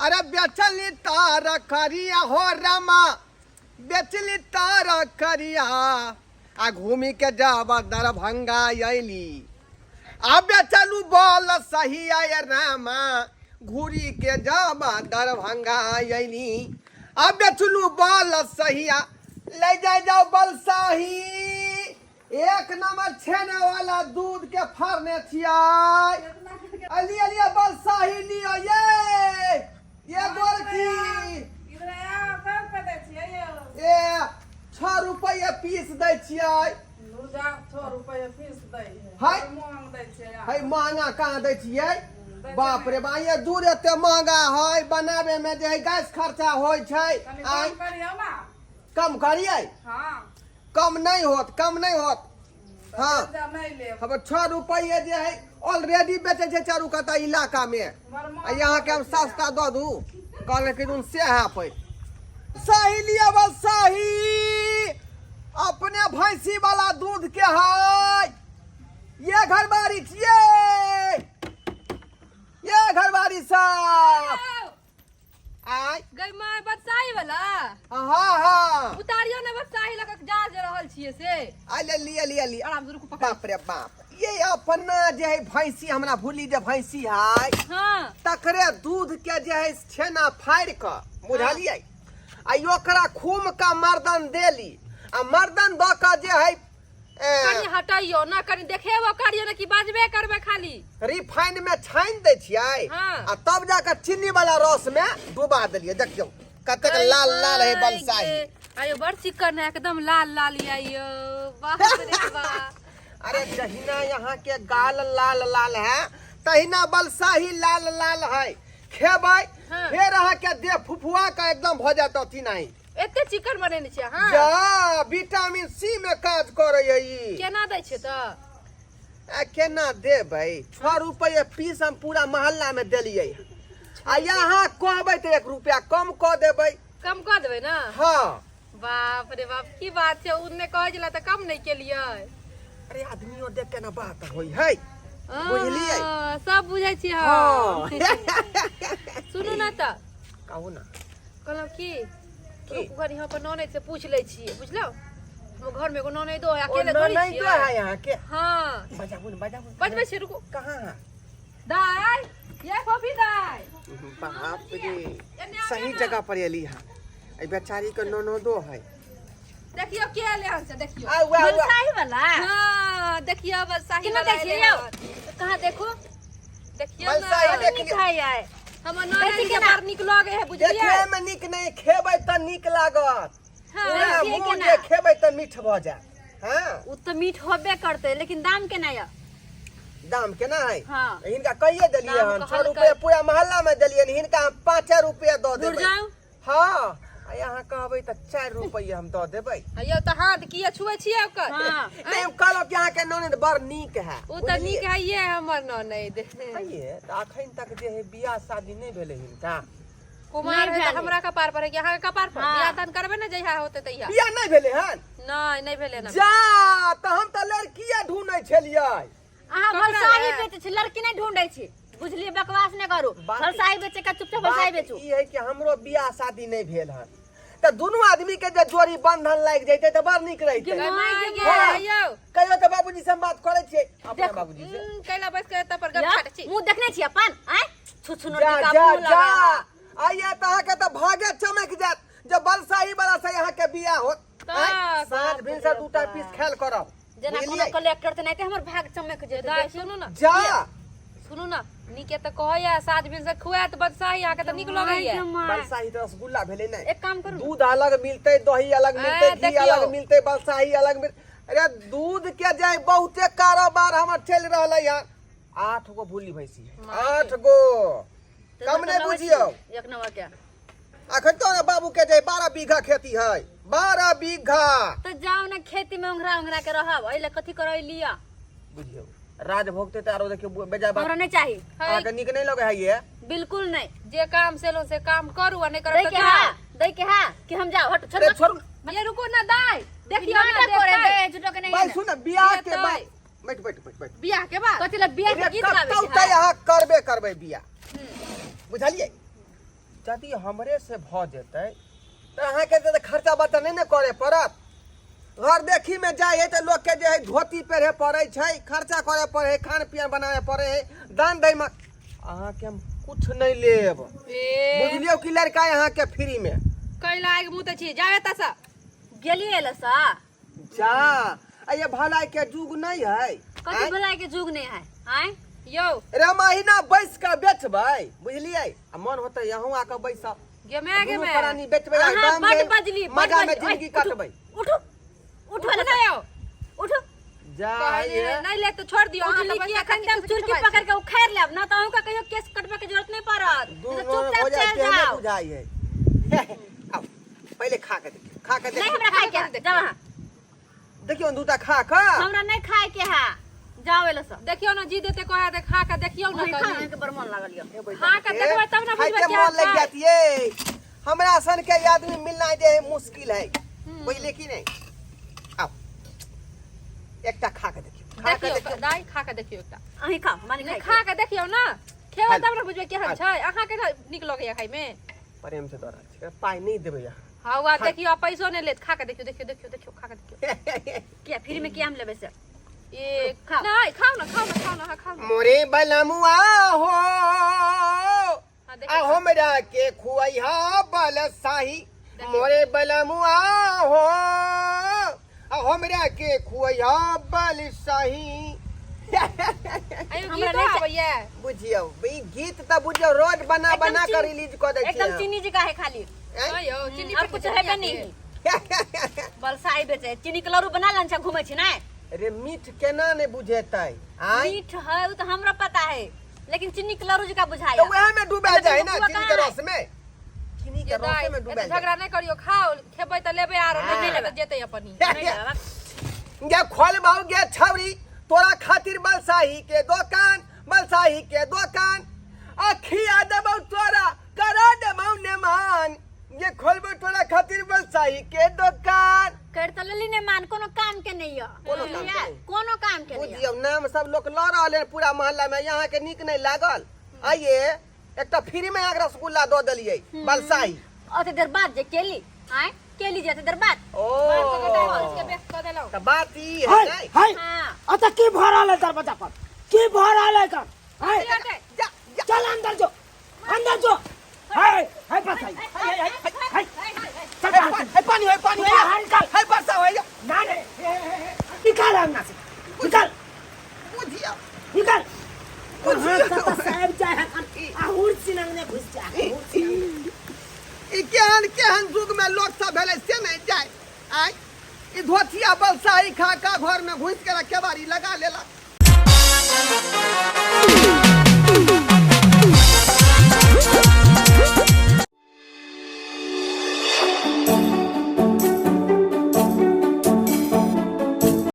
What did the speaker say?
अरे बेचली तार करिया हो रमा, बेचली तार करिया आ घूमी के जाब दरभंगा अयली, आ बेचलू बोल सही आय रामा, घूरी के जाब दरभंगा अयली, आ बेचलू बोल सहिया। ले जाय जाओ बलसाही, एक नंबर छेने वाला दूध के फाड़ने छियै। अली अली बलसाही लियो ये ये गोरकी। इधर आओ, कब पे दै छियै यौ? ए 6 रुपैआ पीस दै छियै। दू जा 6 रुपैआ पीस दै है। हाय। महंग दै छियै। है महंगा कहाँ दै छियै? बाप रे बा, ये दूध एते महंगा है, बनाबे में जे है गैस खर्चा होइ छै। कनि आँय, कम करियौ ना। कम करियै? हाँ। कम नहीं होत, कम नहीं होत। हाँ। जा नहीं लेब। अब 6 रुपये जे है ऑलरेडी बेचे छै चारू काता इलाका में, आ यहाँ के हम सस्ता दऽ दू? कहल कि दुन से है पे सही लिया बस सही अपने भैंसी वाला दूध के है। ये घरबारी छियै, ये घरबारी साहब आय। गई माय, बदसाही वाला? हाँ हाँ। उतारियो ने, बदसाही लऽ कऽ जा जे रहल छियै से। आ ले लिया लिया लिया। आराम से रुकू, पकड़। बाप रे बाप, ये अपना जे है भैंसी, हमरा भूली जे भैंसी है, तकरे दूध के जे है छेना फाड़ि कऽ, बुझलियै, आ ओकरा खूम का मर्दन देली, आ मर्दन दऽ कऽ जे है कनि हटैयो ना, कनि देखेबो करियो ना कि बाजबे करबै खाली। रिफाइन में छानि दै छियै। आ तब जाकऽ चीनी वाला रस में डुबा देलियै। देखियौ कतेक लाल लाल है बलसाही। आयो, बड़ चिकन है, एकदम लाल लाल या यो, बाप रे बाप। अरे जहिना यहाँ के गाल लाल लाल है, तहिना बलसाही लाल लाल है। खेबै, फेर अहाँ के देह फुफुआ के एकदम भऽ जायत अथी। नहीं एते चिकन बनेने छियै अहाँ? जा विटामिन सी में काज करे है ई। केना दै छियै तऽ? आ केना देबै? 6 रुपये पीस हम पूरा मोहल्ला में देलियै, आ यहाँ कहबै तऽ 1 रुपया कम कऽ देबै। कम कऽ देबै ने? हाँ। बाप रे बाप, की बात छै, उन्ने कहै छलै तऽ कम नहि केलियै। अरे आदमियों देख के ना बात होइ है, बुझलियै? हँ, सब बुझै छियै हम। सुनू ने तऽ। कहू ना। कहलहुँ की की? रुकू घड़ी, हम अपन ननैद से पूछ लै छियै, बुझलहुँ? हमर घरमे एगो ननैदो है, ओ अकेले थोड़ी ननैदो छियै। है यहाँ के? हाँ। बजाबू ने, बजाबू ने। बजबै छियै, रुकू। कहाँ है? दाइ ये फोफी दाइ। बाप रे, एने आबियौ सही ने। जगह पर एली है। एहि बेचारी के ननदो है। देखियौ के एलै हन से, देखियौ। आ उएह उएह। बलसाही वाला? हाँ, देखियौ बलसाही केना वाला दै छियै एलै यौ? हन। कहाँ देखू? देखियौ ने। बलसाही बड़ नीक है यार। हमर ननैद के केना? बड़ नीक लगै है, बुझलियै? देखे में नीक नहीं, खेबै तऽ नीक लागत। हाँ। पूरा देखिए मुँह केना? जे खेबै तऽ मीठ भऽ जायत। हाँ। ओ तऽ मीठ होबे करतै, लेकिन दाम केना यऽ? दाम केना है? हाँ। हिनका कहिए देलियै दाम हन 6 कहलकै। रुपया पूरा मोहल्ला में देलियै, हिनका हम 5 रुपया दऽ दूर देबै। जाउ। हाँ, आ यहाँ कहबै तऽ 4 रुपया हम दऽ देबै। यौ तऽ हाथ किया छुए छियै ओकर? हाँ। नहीं, हम कहलहुँ कि अहाँके ननद बड़ नीक है। ओ तऽ नीक है, ये हमर ननैद। ये तऽ अखन तक जे है बियाह शादी नहि भेलै हिनका? कुमार नहि है तऽ भेलै। हमरा कपार पर है कि अहाँके कपार पर? हाँ। बियाह दान करबै ने जहिया होतै तहिया। बियाह नहि भेलै हन? नहि, नहि भेलै ना। जा, तऽ हम तऽ लड़किए ढूंढै छलियै। अहाँ ककरा बलसाही लए? बेचै छी, लड़की नहि ढूंढै छी, बुझलियै? बकवास नहि करू। बलसाही बेचे के चुपचाप बलसाही बात बेचू। ई है कि हमरो बियाह शादी नहि भेल हन, तऽ दुनू आदमी के जे जोड़ी बंधन लागि जैतै तऽ बड़ नीक रहितै। गै माय गे, हाँ। यौ। कहियो तऽ बाबूजी से हम बात करै छियै, अपना बाबूजी से। कैला बैस के एतऽ पर गप यौ, काटै छी? मुँह देखने छी अपन? आँय, छु छु जा का जा मुँह जा लगा है। आइए तऽ अहाँके तऽ भागे चमकि जायत जब बलसाही वाला से अहाँके बियाह होत। तऽ आँय, साँझ भिनसर 2टा पीस खायल करब। जेना कोनो बुझलियै? कलेक्टर तऽ नहि हमर भाग चमक जेतै। दाइ, सुनू ने। जा। सुनू ने, नीके तऽ कहैया साँझ भिनसर से खुआत बदसाही, अहाँके तऽ नीक लगैया। बलसाही तऽ रसगुल्ला भेलै ने। एक काम करू ने। दूध अलग मिलतै, दही अलग मिलतै, घी देखियौ। अलग मिलतै, बलसाही अलग मिल। अरे दूध के जाय बहुते कारोबार हमर चलि रहलै हन। 8 गो भूली भैंसी है, 8 गो, कम नहि बुझियौ। एक नंबर के। अखन तो ना बाबू के जाय 12 बीघा खेती है, 12 बीघा। तऽ जाउ ने खेती में, उंघरा उंघरा के रहब, एहि लए कथी करै लिअ? बुझियौ, राज भोगते तऽ आरो देखियौ बेजा बात। हमरा नहि चाही। अहाँके नीक नहि लगै है ये? बिल्कुल नहि। जे काम से लो से काम करू, आ नहि करब दै तऽ के जाउ। है, दै के है कि हम जाउ? हट, छोड़। अरे छोड़ू। ये रुकू ना दाइ, देखियौ ना। नाटक करे देखतै। दे झूठो के नहीं। भाई सुन, बियाह के देतै। बाद बैठ बैठ बैठ बैठ। बियाह के बाद कथी लए बियाह के अरे गीत गाबै कतौ छै? तऽ अहाँ करबे करबै बियाह, बुझलियै? यदि हमरे से भऽ जेतै तऽ अहाँके तऽ खर्चा बर्चा नहि ने करे पड़त। घर देखी में जाइ है तऽ लोकके जे है धोती पहिरे पड़ै छै, खर्चा करे पड़ै है, खान पियन बनाबे पड़ै है, दान दै में। अहाँके हम कुछ नहि लेब। ए बुझलियौ कि लड़का अहाँके फ्री में कैला आगि मुँह छी जावे तसा। गेलियै लसा। जा आ ये भलाई के जुग नहीं है। कथी भलाई के जुग नहीं है? आय यौ रे महीना बैस के बेचबै, बुझलियै? आ मन होतै यहूँ आके बैसब। गे मैं गे दुनू मैं प्राणी बेचबै आ अहाँ दाम बड देब, बजली, बड मजा में बजली। जिंदगी ओए, उठू, कटबै। उठू उठू उठू लसा। ना यौ। उठू। जा कहलियै, ये नहीं ले तो छोड़ दियो। अहाँ उठली तऽ कि पैसा एखन खातिर हम चुरकी खबै छी। पकड़ के उखाड़ लेब ना तऽ अहूँके कहियो केस कटबै के जरूरत नहीं पड़त। दू नहीं तऽ हो चुपचाप जाए चलि तेहने जाउ। बुझाइ है। आउ पहिले खा के देखियौ, खा के नहीं देखियौ। हमरा खाय के है, जाउ अहाँ। देखियौ दूटा खा कऽ। हमरा नहीं खाय के है, जाउ एलो सब। देखियौ ना जी देते कहे दे खा के देखियौ ना वही कनी। खाना के बड़ मन लागल यौ। हे खा के देखबै तब ना खाइते बुझबै मन केहन लागि छै। जायत ये। हमरा सन के आदमी मिलना जे है मुश्किल है, बुझलियै कि नहीं? आउ एकटा खा के देखियौ, खा के देखियौ देखियौ। दाइ खा के देखियौ एकटा। अहीं खाउ, हमरा नहीं नहीं खाय खा के देखियौ ना, खेबै खा तब ना बुझबै केहन खा। छै। अहाँ के नीक लगैया खाय में? प्रेम से दऽ रहल छी, पाइ नहीं देबै अहाँ। हाँ आ खा। देखियौ आ पैसो नहीं लेत। खा के देखियौ देखियौ देखियौ देखियौ खा के देखियौ। के। किया फ्री में किया हम लेबै से? ए खाओ। नहीं खाओ ना, खाओ ना, खाओ ना, हाँ खाओ ना। मोरे बलमुआ हो हाँ आ देखियौ। हमरा के खुआइहा बलसाही। मोरे बलमुआ हो आ हमरा के खुआइहा बलसाही। आयो हमरा गीतो नहीं आबैया। बुझियौ ई गीत तऽ बुझियौ रोज बना एकदम बना के चीनी- रिलीज कऽ दै एकदम छियै। चीनी जका है खाली। आँय? आयो चीनी और पर कुछ के हेबे चटनी नहीं। बलसाई बेचे चीनी के लड़ू बना लन छ घूमै छी नै। रे मीठ केना नहि बुझेतै? आँय मीठ है उ तऽ हमरा पता है, लेकिन चीनी के लड़ू जका बुझाय। तऽ वएह में डूबल जाइ ना बबुआ चीनी के कहाँ रस में, चीनी के ये रस दाइ, में एते डूबल झगड़ा नहीं करियो। खाओ खेबै तऽ लेबै आरो हाँ। नहीं लेबै तऽ जेतै अपन ही। नहीं लेबै। गे खोलबाउ गे छौरी तोरा खातिर बलसाही के दोकान, बलसाही के दोकान अखिया देबौ तोरा करा देबौ नेमान। ये खोलबौ तोरा खातिर बलसाही के दोकान। कर तऽ लेली ने मान, कोनो काम के नहीं यऽ। कोनो काम के बुझलियै? नहीं। कोनो काम के नहीं यऽ। बुझियौ नाम सब लोक लऽ रहल है पूरा मोहल्ला में, यहाँ के नीक नहीं लागल। आइए एकटा फ्री में एक रसगुल्ला दऽ देलियै बलसाही। ओते देर बाद जे केली आय केली जे ओते देर बाद। ओ के व्यस्त कऽ देलहुँ। तऽ बात ई है हाय नहीं? हाय हाँ अच्छा की भऽ रहल है दरवाजा पर? की भऽ रहल है एकर? हाय हटे। जा जा। चल अंदर जो, अंदर जो। हाय हाय बस हाय हाय हाय हाय चल हे बाहर। पानी, हे पानी, हे पानी, हे बाहर निकाल। हे बरसा होइया। ना रे हे, हे, हे, निकाल अंगना से, निकाल। बुझियौ निकाल। कहाँ तक साहब जाए है आहुर सिनंगने घुस जाए। ई केहन केहन युग में लोक सब भेलै से नहीं जाए। आय ई धोतिया बलसाही खा का घर में घुस के केबाड़ी लगा लेलक।